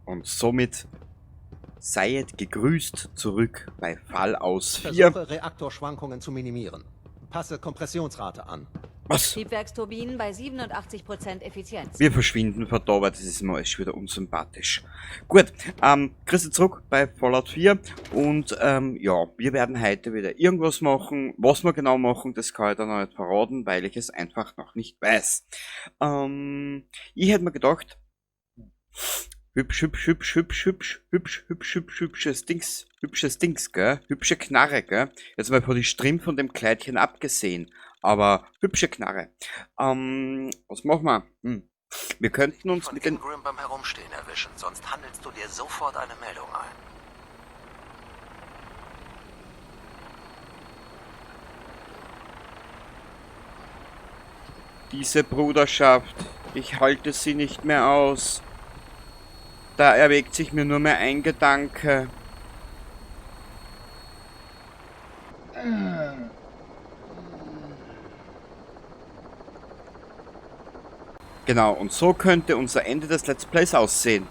Und somit seid gegrüßt zurück bei Fallout 4. Versuche, Reaktorschwankungen zu minimieren. Passe Kompressionsrate an. Was? Triebwerksturbinen bei 87% Effizienz. Wir verschwinden von da, weil das ist mir alles schon wieder unsympathisch. Gut, Grüße zurück bei Fallout 4 und ja, wir werden heute wieder irgendwas machen. Was wir genau machen, das kann ich da noch nicht verraten, weil ich es einfach noch nicht weiß. Ich hätte mir gedacht, hübsch, hübsch, hübsch, hübsch, hübsch, hübsch, hübsch, hübsch, hübsches Dings, hübsches Dings, gell? Hübsche Knarre, gell? Jetzt mal von die Strimm von dem Kleidchen abgesehen. Aber hübsche Knarre. Was machen wir? Wir könnten uns Von mit den Ingram beim Herumstehen erwischen, sonst handelst du dir sofort eine Meldung ein. Diese Bruderschaft, ich halte sie nicht mehr aus. Da erwägt sich mir nur mehr ein Gedanke. Genau, und so könnte unser Ende des Let's Plays aussehen.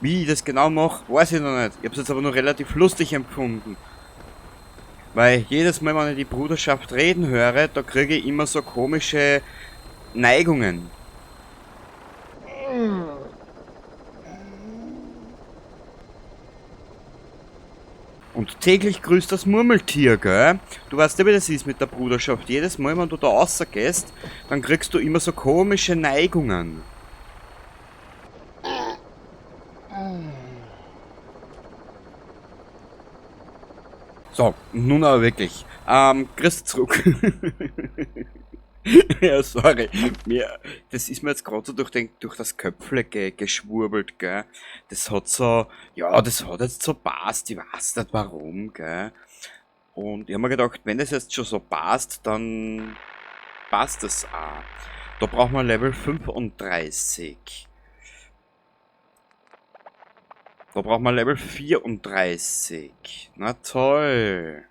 Wie ich das genau mache, weiß ich noch nicht. Ich hab's jetzt aber nur relativ lustig empfunden. Weil jedes Mal, wenn ich die Bruderschaft reden höre, da kriege ich immer so komische Neigungen. Und täglich grüßt das Murmeltier, gell? Du weißt ja, wie das ist mit der Bruderschaft. Jedes Mal, wenn du da rausgehst, dann kriegst du immer so komische Neigungen. So, nun aber wirklich. Chris zurück. Ja, sorry. Das ist mir jetzt grad so durch das Köpfle geschwurbelt, gell. Das hat so, ja, das hat jetzt so passt, ich weiß nicht warum, gell. Und ich hab mir gedacht, wenn das jetzt schon so passt, dann passt das auch. Da brauchen wir Level 35. Da brauchen wir Level 34. Na toll.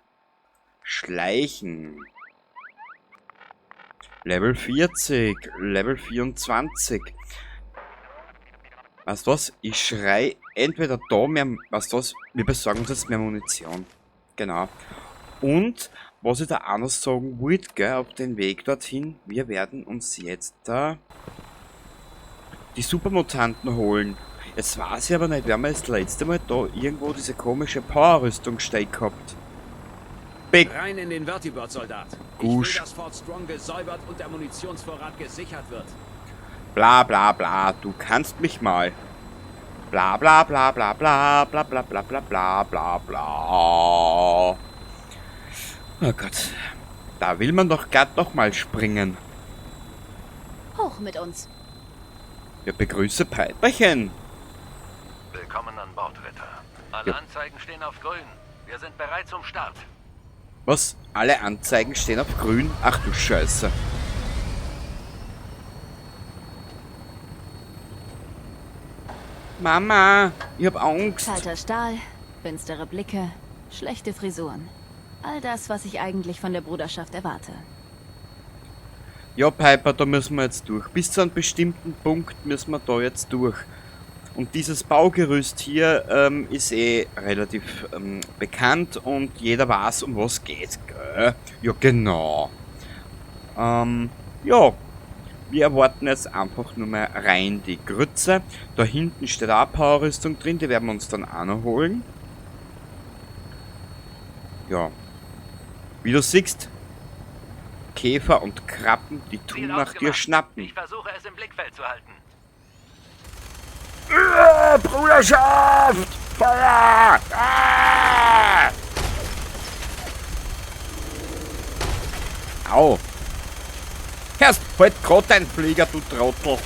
Schleichen. Level 40, Level 24. Weißt du was? Ich schrei entweder da mehr... Weißt du was? Wir besorgen uns jetzt mehr Munition. Genau. Und, was ich da auch noch sagen wollte, gell, auf den Weg dorthin, wir werden uns jetzt da die Supermutanten holen. Jetzt weiß ich aber nicht, wir haben ja das letzte Mal da irgendwo diese komische Powerrüstung steck gehabt. Big. Rein in den Vertibird, Soldat. Ich will, Gusch. dass Fort Strong gesäubert und der Munitionsvorrat gesichert wird. Bla bla bla, du kannst mich mal. Bla bla bla bla bla bla bla bla bla bla bla bla. Oh Gott. Da will man doch grad noch mal springen. Hoch mit uns. Ja, begrüße Piperchen. Willkommen an Bord, Ritter. Alle Ja. Anzeigen stehen auf grün. Wir sind bereit zum Start. Was? Alle Anzeigen stehen auf grün? Ach du Scheiße. Mama, ich hab Angst. Kalter Stahl, finstere Blicke, schlechte Frisuren. All das, was ich eigentlich von der Bruderschaft erwarte. Ja, Piper, da müssen wir jetzt durch. Bis zu einem bestimmten Punkt müssen wir da jetzt durch. Und dieses Baugerüst hier ist eh relativ bekannt und jeder weiß, um was geht, gell? Ja, genau. Ja, wir erwarten jetzt einfach nur mal rein die Grütze. Da hinten steht auch Powerrüstung drin, die werden wir uns dann auch noch holen. Ja. Wie du siehst, Käfer und Krabben, die tun Ziel nach dir ausgemacht. schnappen. Ich versuche es im Blickfeld zu halten. Bruderschaft! Feuer! Ah! Au! Erst halt grad dein Flieger, du Trottel!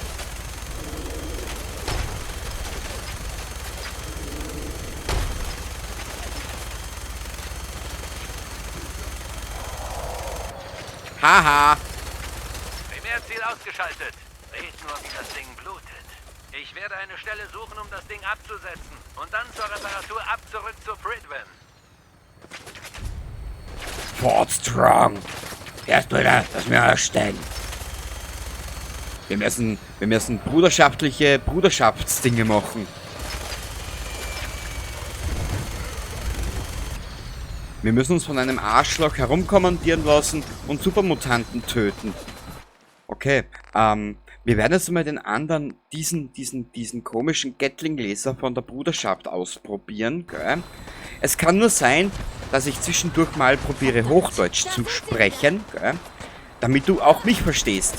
Haha! Primärziel ausgeschaltet. Seht nur, wie das Ding blutet. Ich werde eine Stelle suchen, um das Ding abzusetzen. Und dann zur Reparatur ab zurück zu Prydwen. Fort Strong! Erst wieder, dass wir aussteigen. Wir müssen bruderschaftliche Bruderschaftsdinge machen. Wir müssen uns von einem Arschloch herumkommandieren lassen und Supermutanten töten. Okay, wir werden jetzt mal den anderen, diesen komischen Gatling-Laser von der Bruderschaft ausprobieren, gell? Es kann nur sein, dass ich zwischendurch mal probiere, Hochdeutsch zu sprechen, gell? Damit du auch mich verstehst.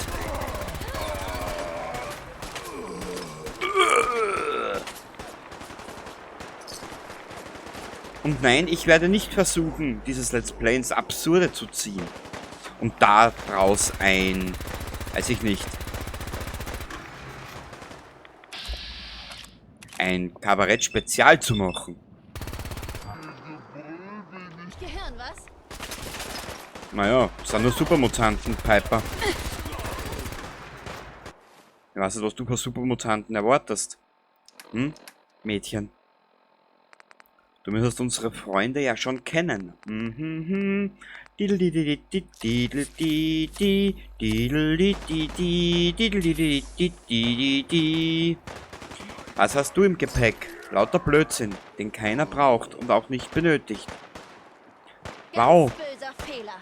Und nein, ich werde nicht versuchen, dieses Let's Play ins Absurde zu ziehen. Und daraus ein... weiß ich nicht. Ein Kabarett-Spezial zu machen. Gehirn, was? Naja, es sind nur Supermutanten, Piper. Ich weiß nicht, was du von Supermutanten erwartest. Hm? Mädchen. Du müsstest unsere Freunde ja schon kennen. Was hast du im Gepäck? Lauter Blödsinn, den keiner braucht und auch nicht benötigt. Wow. Ganz böser Fehler.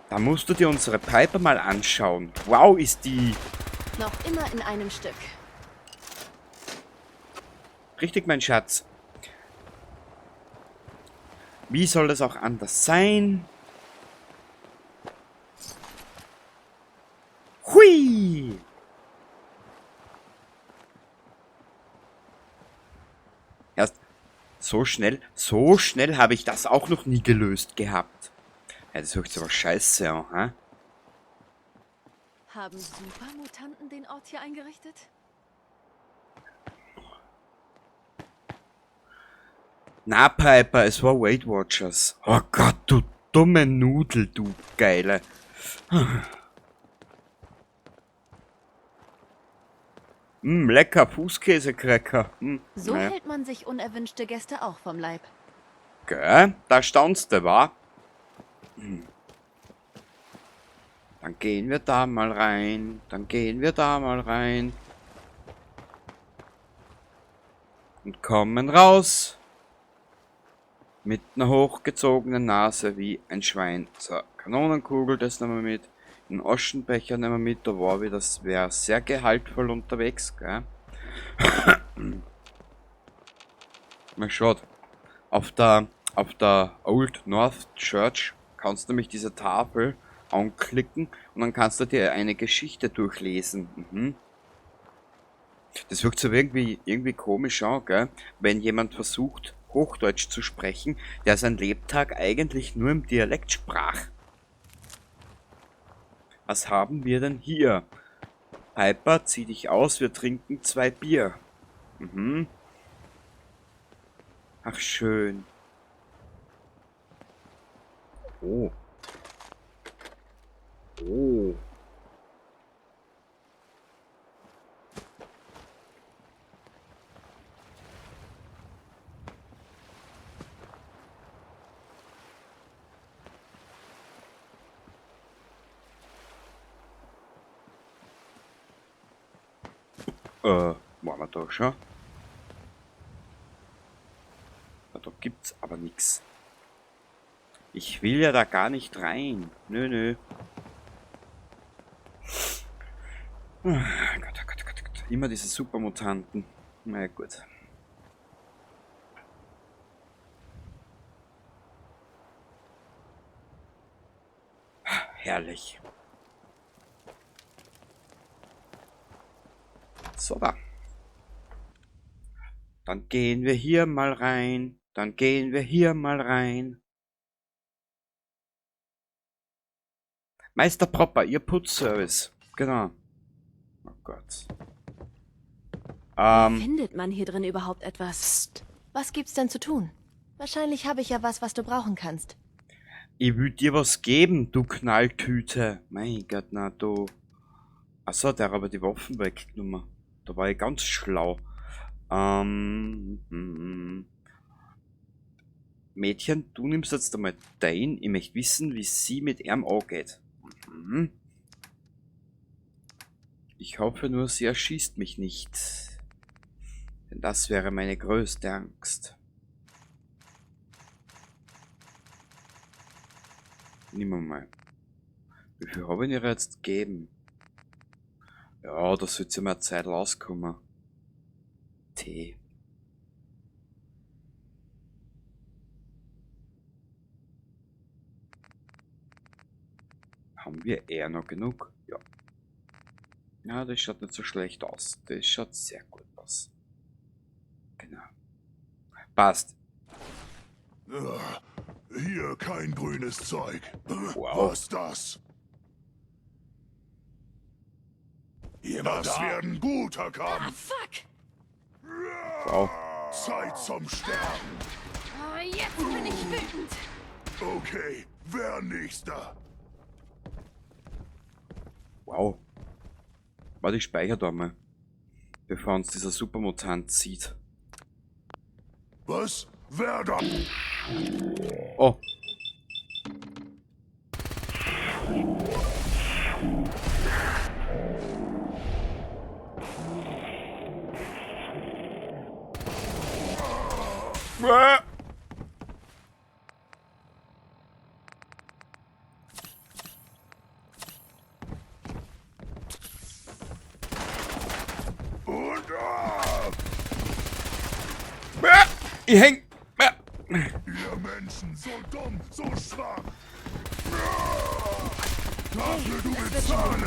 Da musst du dir unsere Piper mal anschauen. Wow, ist die... Noch immer in einem Stück. Richtig, mein Schatz. Wie soll das auch anders sein? Hui! Erst so schnell habe ich das auch noch nie gelöst gehabt. Ja, das hört sich aber scheiße an, hä? Haben Supermutanten den Ort hier eingerichtet? Na, Piper, es war Weight Watchers. Oh Gott, du dumme Nudel, du Geile. Lecker, Fußkäsecracker. So naja. hält man sich unerwünschte Gäste auch vom Leib. Gell? Da staunst du, wa? Dann gehen wir da mal rein. Dann gehen wir da mal rein. Und kommen raus. Mit einer hochgezogenen Nase wie ein Schwein. So, Kanonenkugel, das nehmen wir mit. Den Aschenbecher nehmen wir mit. Da war wieder wer sehr gehaltvoll unterwegs, gell? Mal schaut. Auf der Old North Church kannst du nämlich diese Tafel anklicken und dann kannst du dir eine Geschichte durchlesen. Das wirkt so irgendwie komisch an, gell? Wenn jemand versucht, Hochdeutsch zu sprechen, der sein Lebtag eigentlich nur im Dialekt sprach. Was haben wir denn hier? Piper, zieh dich aus, wir trinken 2 Bier. Ach, schön. Oh. Oh. Waren wir da schon? Ja, da gibt's aber nix. Ich will ja da gar nicht rein. Nö, nö. Oh Gott, oh Gott, oh Gott, oh Gott. Immer diese Supermutanten. Na ja, gut. Herrlich. So, da. Dann gehen wir hier mal rein. Dann gehen wir hier mal rein. Meister Proper, ihr Putzservice. Genau. Oh Gott. Findet man hier drin überhaupt etwas? Psst. Was gibt's denn zu tun? Wahrscheinlich habe ich ja was, was du brauchen kannst. Ich will dir was geben, du Knalltüte. Mein Gott, na du. Achso, der hat aber die Waffen weggenommen. Da war ich ganz schlau. Mädchen, du nimmst jetzt einmal dein. Ich möchte wissen, wie sie mit ihm angeht. Ich hoffe nur, sie erschießt mich nicht. Denn das wäre meine größte Angst. Nehmen wir mal. Wie viel habe ich ihr jetzt gegeben? Ja, da sollte sie mal Zeit rauskommen. Tee. Haben wir eher noch genug? Ja. Ja, das schaut nicht so schlecht aus. Das schaut sehr gut aus. Genau. Passt. Hier kein grünes Zeug. Wow. Was das? Jemand das wird ein guter Kampf. Fuck! Wow. Zeit zum Sterben. Oh, jetzt bin ich wütend. Okay, wer nächster? Wow. Warte, ich speichere da mal. Bevor uns dieser Supermutant zieht. Was? Wer da? Oh. Ah. Und ab! Ah. Ich häng. Ah. Ihr Menschen, so dumm, so schwach. Dafür du bezahlen.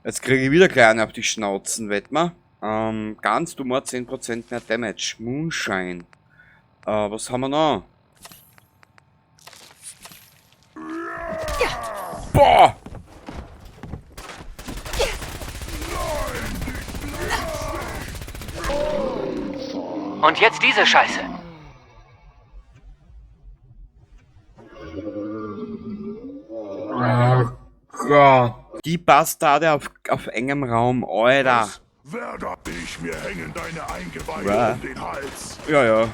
Jetzt kriege ich wieder kleine auf die Schnauzen, wett ma. Ganz dummer 10% mehr Damage. Moonshine. Was haben wir noch? Boah! Und jetzt diese Scheiße. Gott. Die Bastarde auf engem Raum, Alter. Was? Wer da? Ich mir hängen deine Eingeweide Wa? um den Hals. Ja, ja.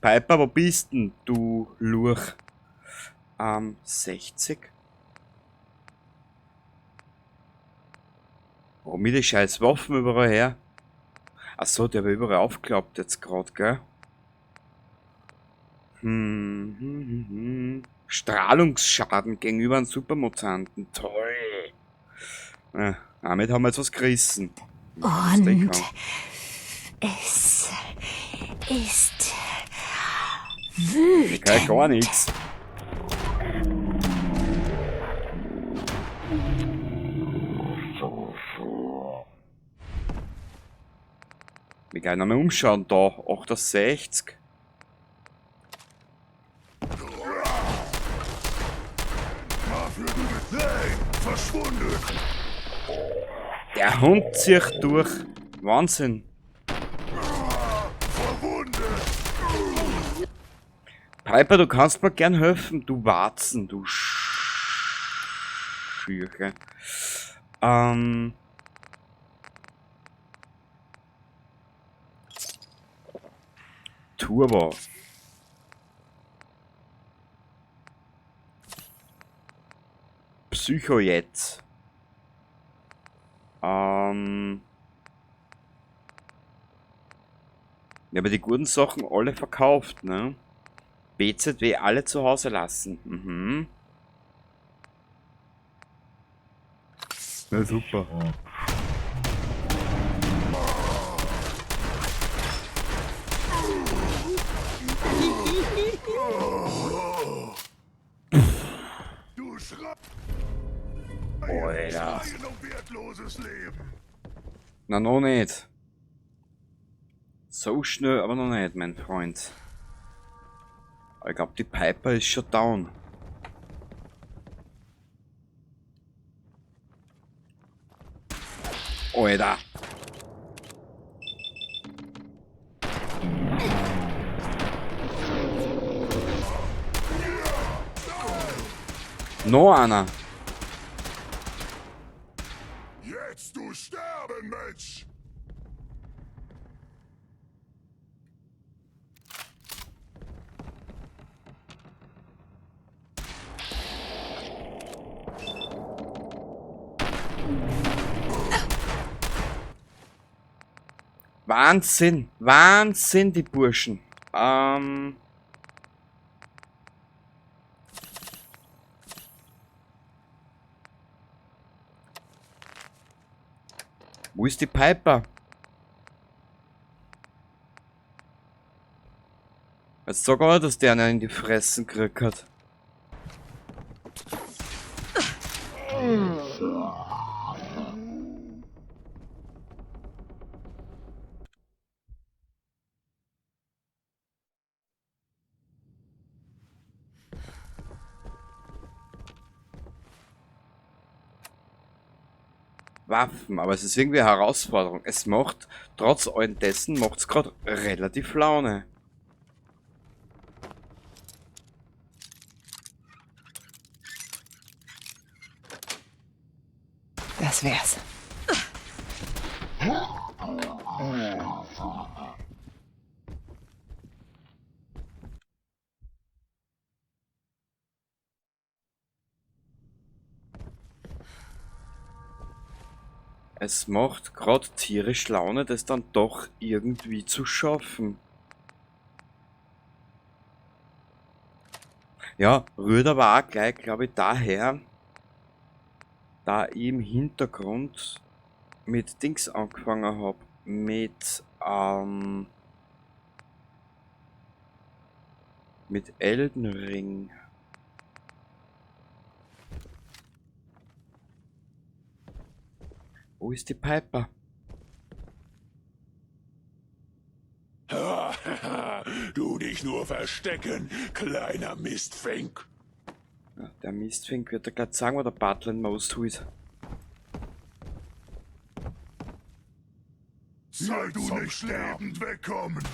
Piper, wo bist denn du, Lurch? 60? Warum mir die scheiß Waffen überall her? Achso, der war überall aufgeklappt jetzt grad, gell? Strahlungsschaden gegenüber einem Supermutanten. Toll. Ja, damit haben wir jetzt was gerissen. Und es ist Ich kann gar wütend. nichts. Wir gehen nochmal umschauen da. 68. Dafür du be- Hey, verschwunden. Der Hund zieht durch. Wahnsinn. Verwundet. Piper, du kannst mir gern helfen. Du Warzen, du Schürche. Turbo. Psychojet. Ja, aber die guten Sachen alle verkauft, ne? BZW alle zu Hause lassen. Mhm. Na super. Du Schreien. Alter. Schreien um wertloses Leben. Na, noch nicht. So schnell, aber noch nicht, mein Freund. Aber ich glaub, die Piper ist schon down. Alter. Noch einer. Jetzt du sterben, Mensch. Wahnsinn! Wahnsinn, die Burschen. Wo ist die Piper? Jetzt sag aber, dass der einen in die Fressen gekriegt hat. Waffen, aber es ist irgendwie eine Herausforderung. Es macht, trotz allem dessen, macht's grad relativ Laune. Das wär's. Es macht grad tierisch Laune, das dann doch irgendwie zu schaffen. Ja, rührt aber auch gleich, glaub ich, daher, da ich im Hintergrund mit Dings angefangen hab, mit Elden Ring. Wo ist die Piper? Du dich nur verstecken, kleiner Mistfink. Ja, der Mistfink wird da grad sagen, wo der Bartlen Most ist. Soll du nicht lebend wegkommen?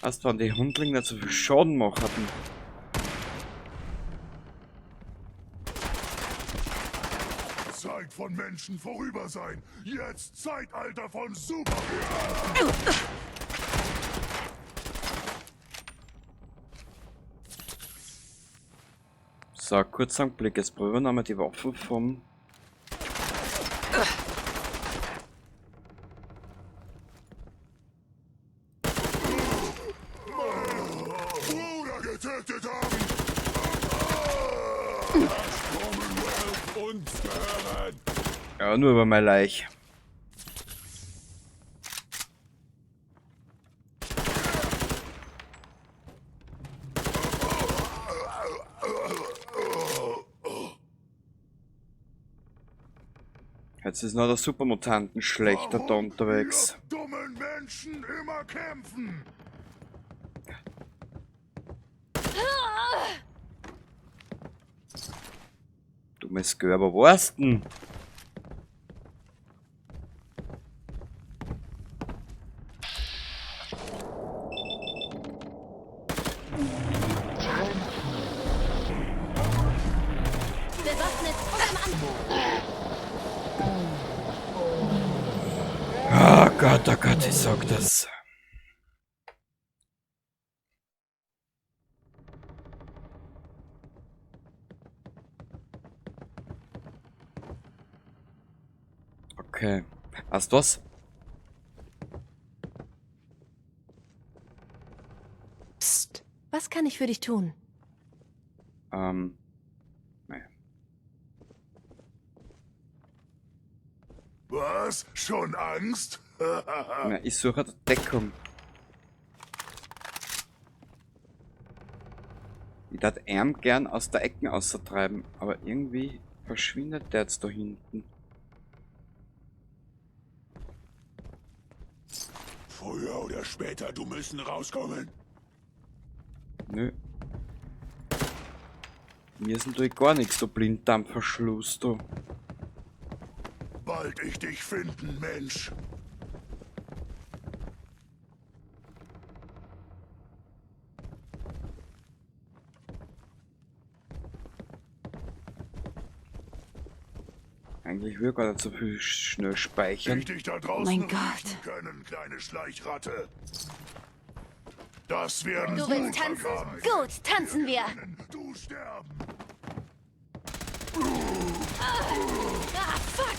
Erst wenn die Hundlinge nicht so viel Schaden machen. Zeit von Menschen vorüber sein. Jetzt Zeitalter von Super. So, kurzer Blick. Jetzt probieren wir nochmal die Waffen vom Bruder getötet haben. Das Commonwealth uns gehören. Ja, nur über mein Leich. Jetzt ist noch der Supermutanten schlechter da unterwegs. Wir dummen Menschen immer kämpfen. Dummes Görber, wo warst denn? Bewaffnet und am Anfang. Oh Gott, ich sag das. Okay. Weißt du was? Psst. Was kann ich für dich tun? Naja. Was? Schon Angst? Na, ich suche Deckung. Ich würd ihn gern aus der Ecke außertreiben, aber irgendwie verschwindet der jetzt da hinten. Früher oder später, du müssen rauskommen. Nö. Mir ist natürlich gar nichts, du Blinddarmverschluss, du. Bald ich dich finden, Mensch. Eigentlich will ich gar nicht so viel schnell speichern. Ich dich da draußen Mein Gott. riechen können, kleine Schleichratte. Das werden Du willst guter tanzen? Kampf. Gut, tanzen wir. Du sterben. Ah, fuck!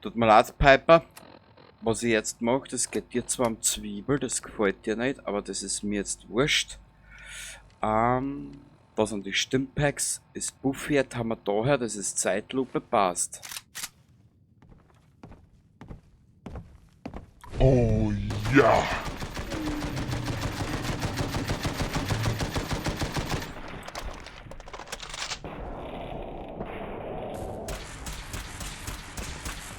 Tut mir leid, Piper. Was ich jetzt mache, das geht dir zwar am Zwiebel, das gefällt dir nicht, aber das ist mir jetzt wurscht. Da sind die Stimmpacks, das Buffet haben wir daher, das ist Zeitlupe, passt. Oh ja.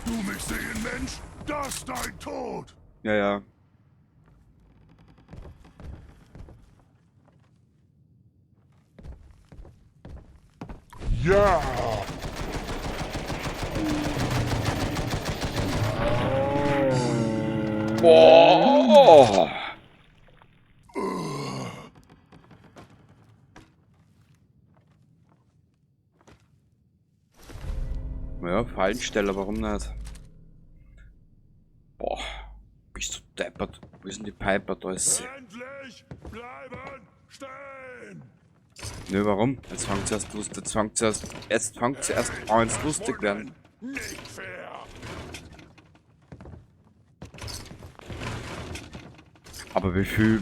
Du mich sehen, Mensch? Das dein Tod. Ja, ja. Ja. Boah! Ja, Fallensteller, warum nicht? Boah, bist du deppert. Wo ist denn die Piper? Da ist sie. Endlich bleiben stehen. Nö, warum? Jetzt fängt sie erst lustig, jetzt fängt sie erst an, ins lustig werden. Nicht fair. Aber wie viel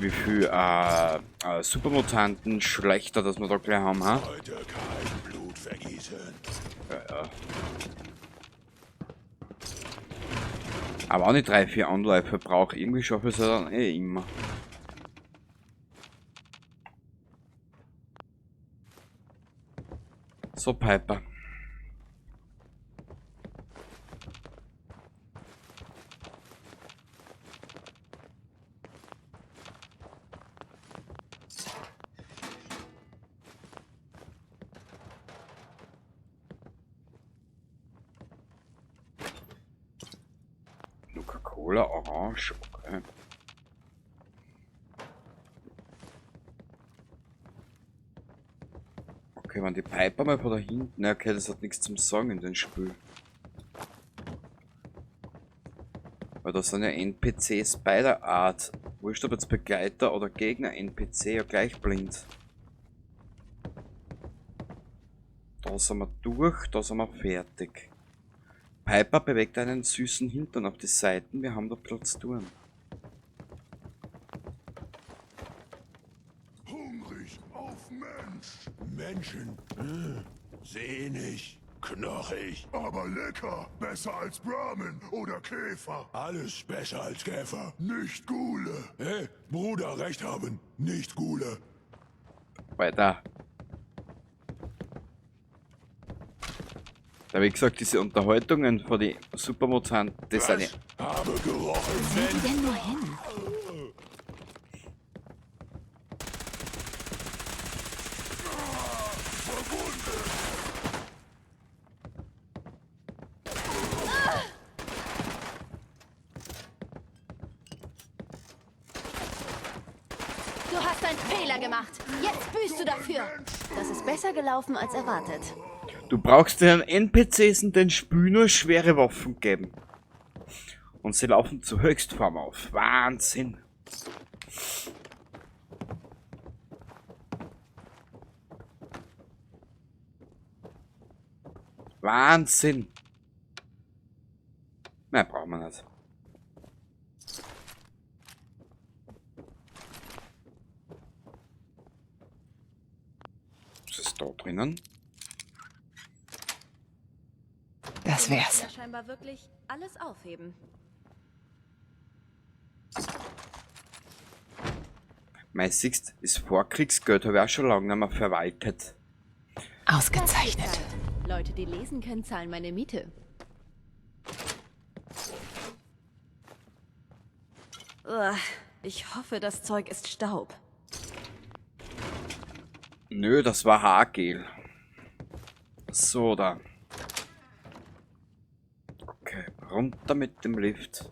Supermutanten schlechter, dass wir da gleich haben, ha? Heute kein Blut vergießen. Ja, ja. Aber auch nicht 3, 4 Anläufe brauche. Irgendwie schaffe ich es ja dann eh immer. So, Piper. Coca-Cola, Orange, okay. Okay, wenn die Piper mal von da hinten... Na, okay, das hat nichts zum Sagen in dem Spiel. Weil da sind ja NPCs beider Art. Wurscht, ob jetzt Begleiter oder Gegner, NPC ja gleich blind. Da sind wir durch, da sind wir fertig. Piper bewegt einen süßen Hintern auf die Seiten, wir haben da Platz tun. Hungrig auf Mensch. Menschen. Sehnig, knochig. Aber lecker. Besser als Brahmin oder Käfer. Alles besser als Käfer. Nicht Gule. Hey, Bruder, recht haben. Nicht Gule. Weiter. Da wie gesagt, diese Unterhaltungen von den Supermutanten, das sind ja... Habe gerochen, Wo sind die denn nur hin? Du hast einen Fehler gemacht. Jetzt büßt du dafür. Das ist besser gelaufen als erwartet. Du brauchst den NPCs in den Spiel nur schwere Waffen geben. Und sie laufen zur Höchstform auf. Wahnsinn. Wahnsinn. Nein, brauchen wir nicht. Was ist da drinnen? Das wär's. Ja, scheinbar wirklich alles aufheben. Mein siehst, das Vorkriegsgeld habe ich auch schon lange nicht mehr verwaltet. Ausgezeichnet. Leute, die lesen können, zahlen meine Miete. Uah, ich hoffe, das Zeug ist Staub. Nö, das war Haargel. So, da. Okay, runter mit dem Lift.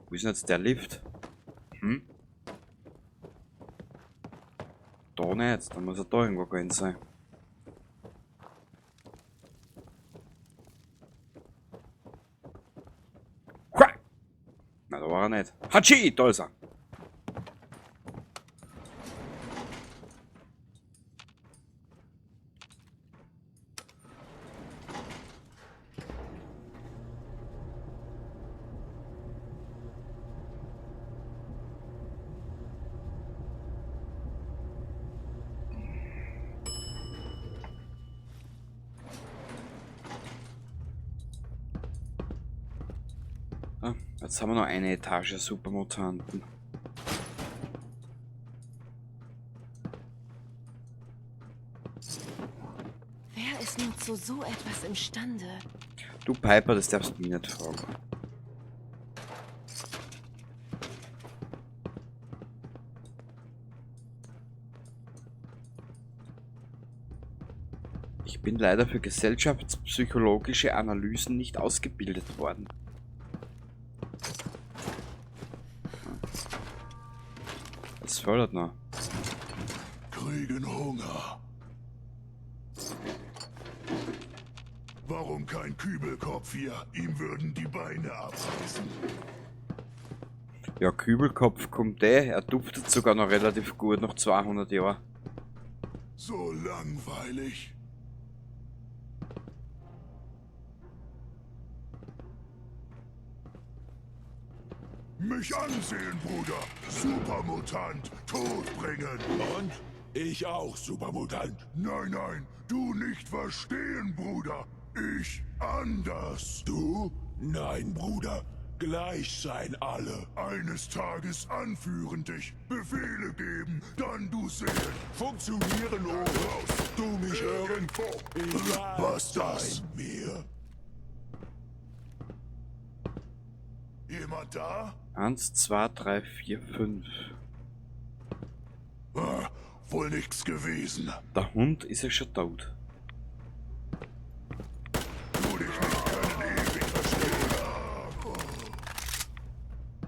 Wo ist denn jetzt der Lift? Hm? Da nicht, da muss er da irgendwo gewesen sein. Hua! Na, da war er nicht. Hatschi, da ist er. Ah, jetzt haben wir noch eine Etage Supermutanten. Wer ist nur zu so etwas imstande? Du Piper, das darfst du mich nicht fragen. Ich bin leider für gesellschaftspsychologische Analysen nicht ausgebildet worden. Das fördert noch. Kriegen Hunger. Warum kein Kübelkopf hier? Ihm würden die Beine abreißen. Ja, Kübelkopf kommt eh. Er duftet sogar noch relativ gut nach 200 Jahren. So langweilig. Mich ansehen, Bruder. Supermutant. Tod bringen. Und? Ich auch, Supermutant. Nein, nein. Du nicht verstehen, Bruder. Ich anders. Du? Nein, Bruder. Gleich sein alle. Eines Tages anführen dich, Befehle geben, dann du sehen. Funktionieren raus. Du mich hören. Egal. Was das? Mir. Jemand da? 1, 2, 3, 4, 5. Ah, wohl nichts gewesen. Der Hund ist ja schon tot. Du dich nicht können ewig verstehen.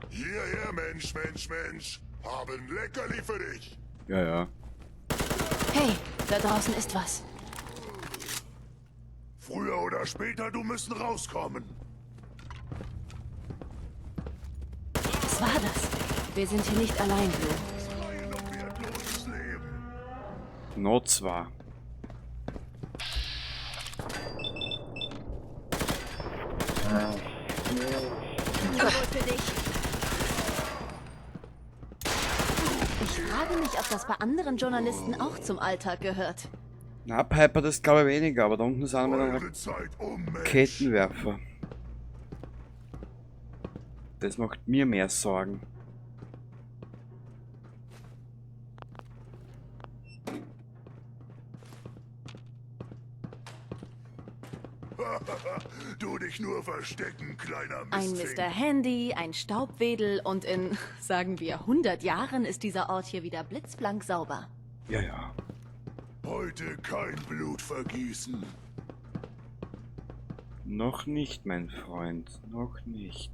Hierher, Mensch, Mensch, Mensch. Haben Leckerli für dich. Ja, ja. Hey, da draußen ist was. Früher oder später, du müssen rauskommen. Was war das? Wir sind hier nicht allein, Blue. Frei noch wertloses Leben. Noch zwei. Für dich. Ich frage mich, ob das bei anderen Journalisten auch zum Alltag gehört. Na, Piper, das glaube ich weniger, aber da unten ist einer mit einem Eure Zeit um, Mensch. Raketenwerfer. Das macht mir mehr Sorgen. Du dich nur verstecken, kleiner Ein Mistfink. Mr. Handy, ein Staubwedel und in, sagen wir, 100 Jahren ist dieser Ort hier wieder blitzblank sauber. Ja, ja. Heute kein Blut vergießen. Noch nicht, mein Freund. Noch nicht.